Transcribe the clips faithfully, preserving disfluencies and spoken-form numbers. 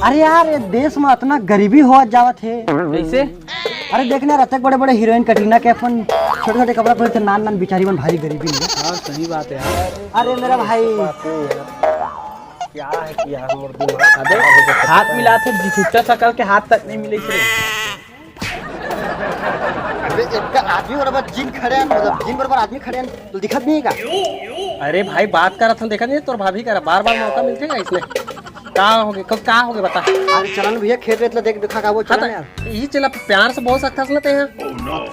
अरे यार, ये देश में इतना गरीबी होत जावत हे। कैसे? अरे देखना यार, अतक बड़े बड़े हीरोइन कटरीना कैफ मन छोटे छोटे कपड़ा पहनथे, नान नान बिचारी मन भारी गरीबी में। हाँ, सही बात है यार। अरे मेरा भाई। क्या है कि यार, मोर दिमाग अबे, हाथ मिलाथे, झुट्टा सकल के हाथ तक नहीं मिले रे। अबे, एक आदमी बराबर जिन खड़े हैं, मतलब, जिन बराबर आदमी खड़े हैं, तो दिखत नहीं है का? अरे भाई, बात करत हन, देखत नहीं, तोर भाभी करा, बार बार मौका मिलथे का इसने? का होगे, क-, का होगे, बता। अरे चलन भैया, खेत वेत ला देख, दिखा का वो हाँ, चलन तो यार। यही चला, प्यार से बोल सकता ना ते यहाँ।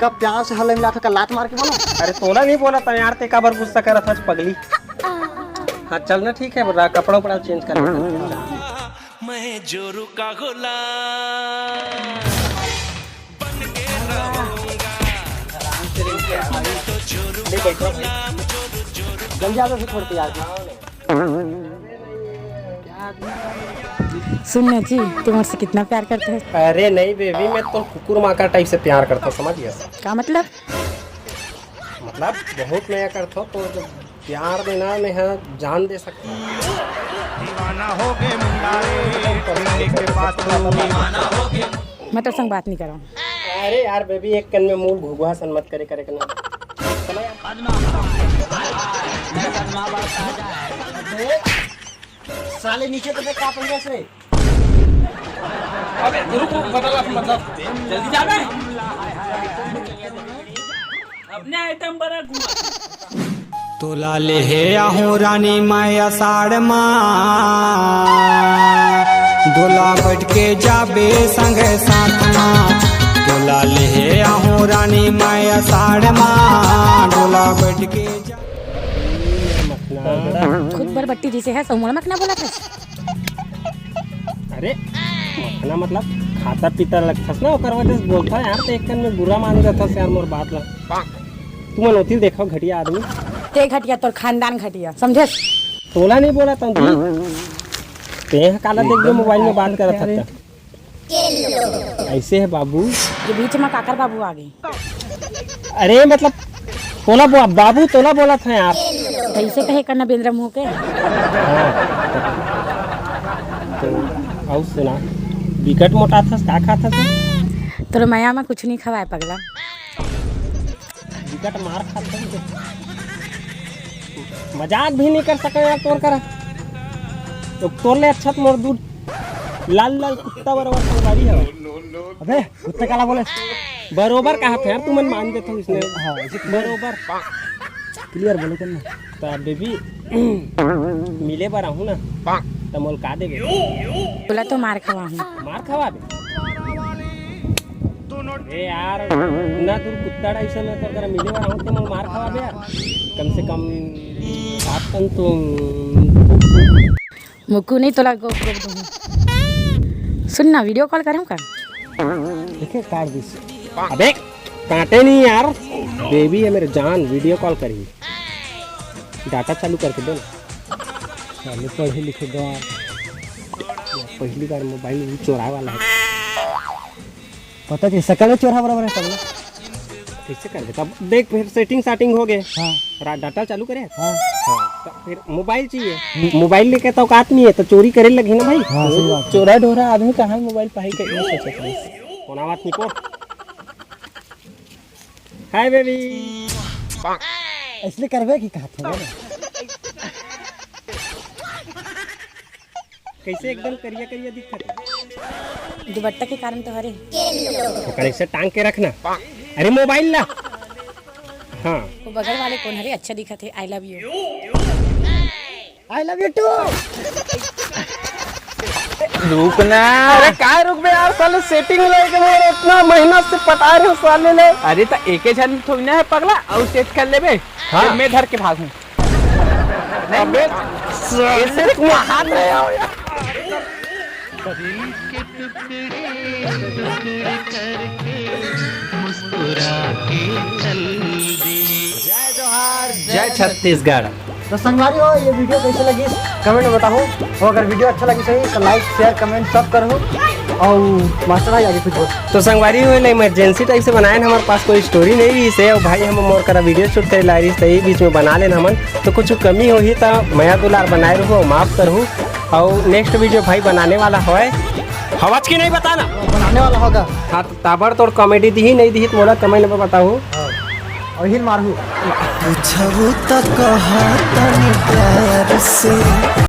का प्यार से हल्ला मिला था, का लात मार के बोला? अरे तोला नहीं बोला था यार, ते काबर गुस्सा करत हस पगली? हाँ, चल ना, ठीक है, रा-, कपड़ा उपड़ा चेंज कर। मैं जोरू का गुलाम बन के रहूंगा। मैं तो जोरू का गुलाम, जोरू, जोरू। जल्दी आ जाओ, फिर छोड़ के यार। सुन ना जी, तुम मुझसे कितना प्यार करते हो? अरे नहीं बेबी, मैं तो कुकुर माका टाइप से प्यार करता हूँ, समझ गया? का मतलब? मतलब बहुत मया करता हूँ, तो जब प्यार में ना मैं हाँ जान दे सकता हूँ। दीवाना हो गए मुंडा रे, मिलने के बाद तो दीवाना हो गए। मैं तो संग बात नहीं कर रहा हूँ। अरे यार बेबी, एक कन में मूल घुघुआ सन मत करे करे करना। साले नीचे तो देख का पंगा से। अबे रुक रुक, बदल, मतलब जल्दी जा बे। अपने आइटम बना घुमा। तोला लेहे आहूँ रानी मैं असाढ़ मा, डोला बैठ के जाबे संग साथ मा। तोला लेहे आहूँ रानी मैं असाढ़ मा, डोला बैठ के जा। खुद बरबट्टी जैसे है, सौमोला मखना बोला था। अरे मखना मतलब खाता पीता लगथस ना, ओकर वजह से बोलता यार, तो एक कन में बुरा मान जाथस यार मोर बात ला। तुमन ओती देखो घटिया आदमी। ते घटिया, तोर खानदान घटिया, समझे? तोला नहीं बोला था तू। ते काला देख जो मोबाइल में बात करत हस। ऐसे है बाबू। ये बीच में काकर बाबू आ गए। अरे मतलब तोला बो-, बाबू तोला बोला था यार। ऐसे कहे करना बेंद्रा मुंह के। हाँ। तो अउ सुना, बिकट मोटा थस, का खाथस? तोर मया में कुछ नहीं खवाए पगला। बिकट मार खात हन। मजाक भी नहीं कर सके यार तोर करा। तो तोर ले अच्छा तो मोर दूध लाल लाल कुत्ता बरोबर संगवारी हवे। अबे कुत्ता काला बोले? बरोबर कहा था यार, तुमन मान देते हो इसने। हाँ, ऐसे बरोबर। क्लियर बोले करना। तो बेबी मिले बर आहूँ ना, तो मोल का देबे? बोला तो मार खवाहूँ। मार खवाबे? अरे यार, इतना दूर कुत्ता टाइप से मैं तोर करा मिले वाला हूँ, तो मोर मार खवाबे यार। कम से कम सात टन तो। मुक्कू नहीं तोला गोप गोप दूँ। सुन ना, वीडियो कॉल करूँ का? देखे काट दिस। अबे काटे नहीं यार, बेबी है मेरे जान, वीडियो कॉल करी। डाटा चालू करके दे ना। साले पढ़े लिखे गंवार। पहली बार मोबाइल भी चोराए वाला है। पता चल सकल चोरा बराबर है सब। कैसे कर देता? देख फिर सेटिंग सेटिंग हो गए। हाँ। रा-, डाटा चालू करे? हाँ। हाँ, तो फिर मोबाइल चाहिए। हम्म। मोबाइल लेके तो औकात नहीं है, तो चोरी करे लगी ना भाई। हाँ, सही बात है। चोरा ढोरा आदमी कहाँ मोबाइल पाई के ये सोचत रहे। कोना बात निको। Hi baby. इसलिए करबे की कहा था ना? कैसे एकदम करिया करिया दिखत है? दुपट्टा के कारण तो हरे। ओकर ऐसे टांग के रखना। अरे मोबाइल ला। हाँ। वो बगल वाले कौन हरे? अच्छा दिखत है, I love you। I love you too। रुक ना। अरे काय रुकबे यार, साले सेटिंग लेके मोर इतना मेहनत से पटा रहे हो साले ले। अरे तो एके झन थोड़ी ना है पगला, और सेट कर लेबे। हाँ। फिर मैं धर के भागूं। नहीं, अबे, मैं ऐसे तुम हाथ रहे हो यार। दिल के टुकड़े टुकड़े करके मुस्कुरा के चल दिए। जय जोहार, जय छत्तीसगढ़। तो संगवारी हो, ये वीडियो कैसे लगी कमेंट में बताओ, और अगर वीडियो अच्छा लगी सही तो लाइक, शेयर, कमेंट सब करो। और मास्टर भाई आगे कुछ बोल। तो संगवारी हो, इमरजेंसी टाइप से बनाए ना, हमारे पास कोई स्टोरी नहीं रही से, और भाई हम मोर करा वीडियो शूट करे ला रही, तो ये बीच में बना लेना हमन, तो कुछ कमी होही तो मया दुलार बनाए रहो, माफ करहु। अउ नेक्स्ट वीडियो भाई बनाने वाला होय, हवच कि नहीं बताना। बनाने वाला होगा। हाँ, तो ताबड़तोड़ कॉमेडी दिही नहीं दिही, तो मोला कमेंट में बताहू। और हिल मारहू। पूछबू त कहा तनी प्यार से।